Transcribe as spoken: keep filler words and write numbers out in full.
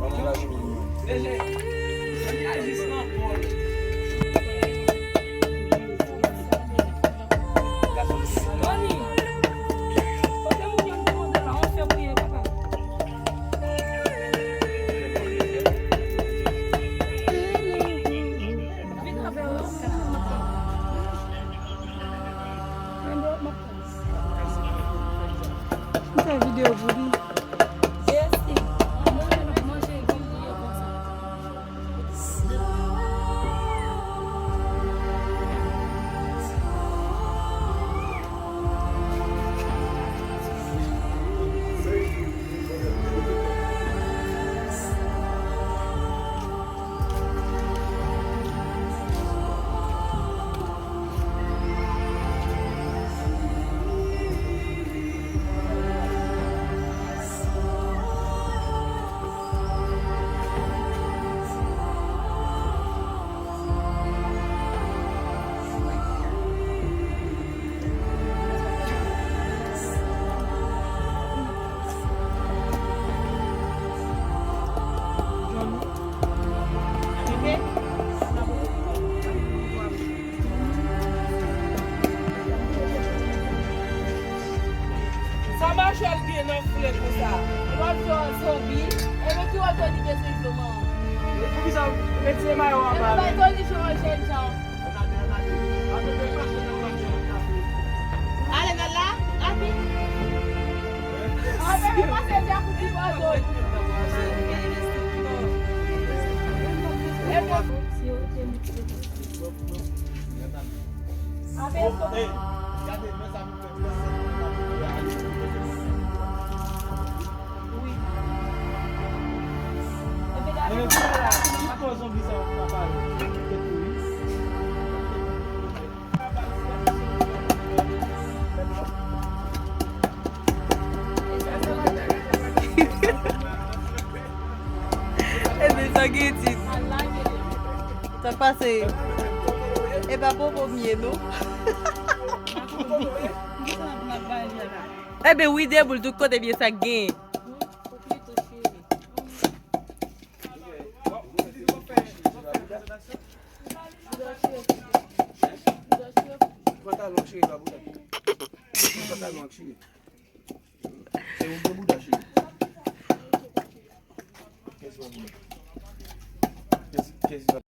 Ban mwen lajounen mwen. M fè videyo pou li. Jesi, mwen menm ap manje granmoun yo konsa. Sa Machèl gen nan fle konsa? Lòt jou an zonbi. Ebyen ki wòl Tony gen sou Joman? Poukisa w retire mayo w anba? Ebyen bay Tony Joman jènjan. Ale nan la, rapid. Anben pase Jakouti bò Tony. Ebyen Ebyen sa gen tit. Sa k pase? E pa popo m ye non. Ebyen wi, deboul tout kote, byen sa k genyen. Pantalon cheri pa pou tèt. Pantalon ak cheri. Se ou gen bouda cheri. Kèsi pa bouda? Kèsi, kèsi pa